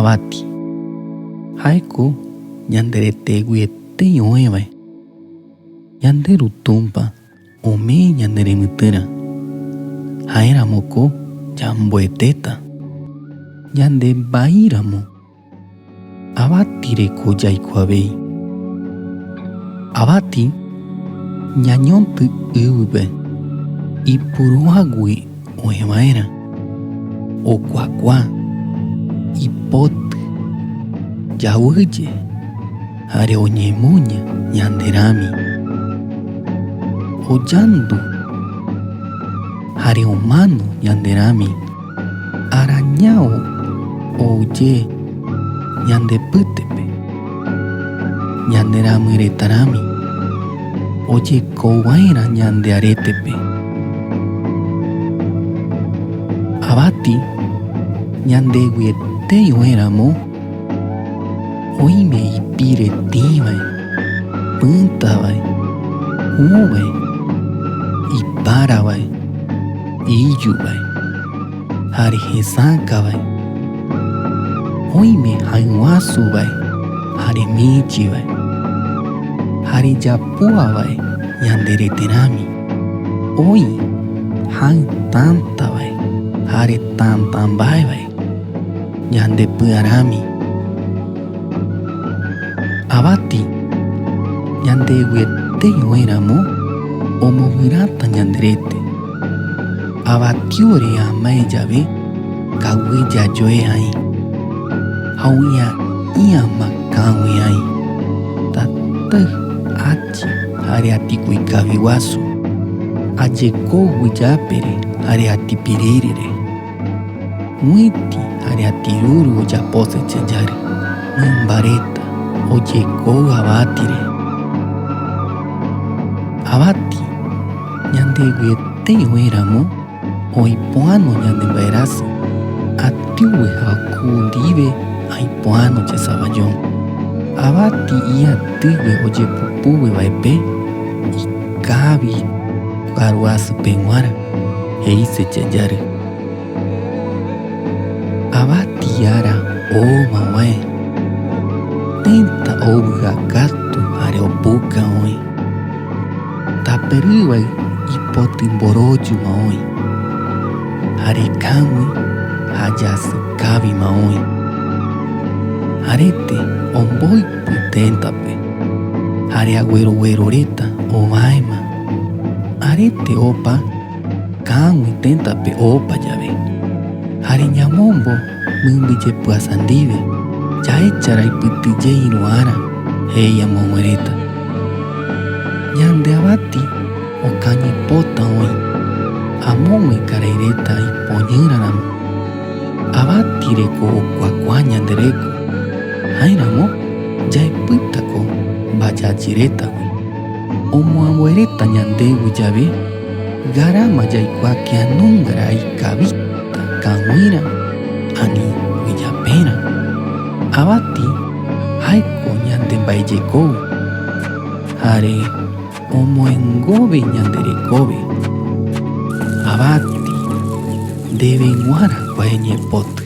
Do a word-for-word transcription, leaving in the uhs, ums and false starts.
Avati, jaeko ñandereteguietei oëvae. Yanderu Tumpa omee ñaneremitỹrä, jaeramoko yamboeteta. Yande vaíramo, avati reko yaikuavei. Avati ñañotỹ ɨvɨpe ipuruagui oëvaerã, okuakua, ipotï, yavɨye, jare oñemoña ñande rami. Oyandu jare omano ñande rami, arañavo ou ye ñande pýtepe, ñane ramɨi reta rami, oyekou vaerã ñande aretepe. Avati ñandeguietei oëramo, oime ipire tĩvae, pïtavae, jüvae, iparavae, iyuvae, jare jesakavae, oime jaïguasuvae jare mïchivae, jare yapuavae ñande rete rami, oï jaï tätävae jare tätä mbaevae ñande pïa rami. Avati ñandeguietei oëramo, omomiräta ñande rete. Avatiore amae yave, kaguy yayoe aĩ, jaui'a'iama kawi aĩ, tataɨ achi jare atikuikavi guasu, ayekou guiyapere jare atipirire. Miti jare atiruru oyapose cheyarü, mimba reta oyekou avatire. Avati ñandeguietei oëramo, oipoano ñande mbaerasï, atiuve jaku ndive aipoano chesavayo. Avati iatɨgue oyepupuve vaepe, ikavi karuasü peguara, jeise cheyarü. Avati ara ooma ovae, tëta ovy'a katu jare opuka oï. Tape rɨvaɨ ipotɨ mboroyuma oï, jare kawi jayasɨ kavima oï. Arete omboipɨ tëtape, jare agüerugueru reta ovaema. Arete opa kawi tëtape opa yave, jare ñamombo mimbi yepɨasa ndive, yaecha raipitɨ ye ïru ara, jei amogue reta. Ñande avati okañipota oï amogue karai reta ipoñɨraramo. Avati reko okuakua ñande reko, jaeramo yaepitako mbayayi retagui. Omoambue reta ñandegui yave, ngarama yaikua kia nunga ra ikavita, kawira ani guiyapera. Avati jaeko ñande mbaeyekou, jare omoengove ñande rekove. Avati, ndeveguara kua ñepoti.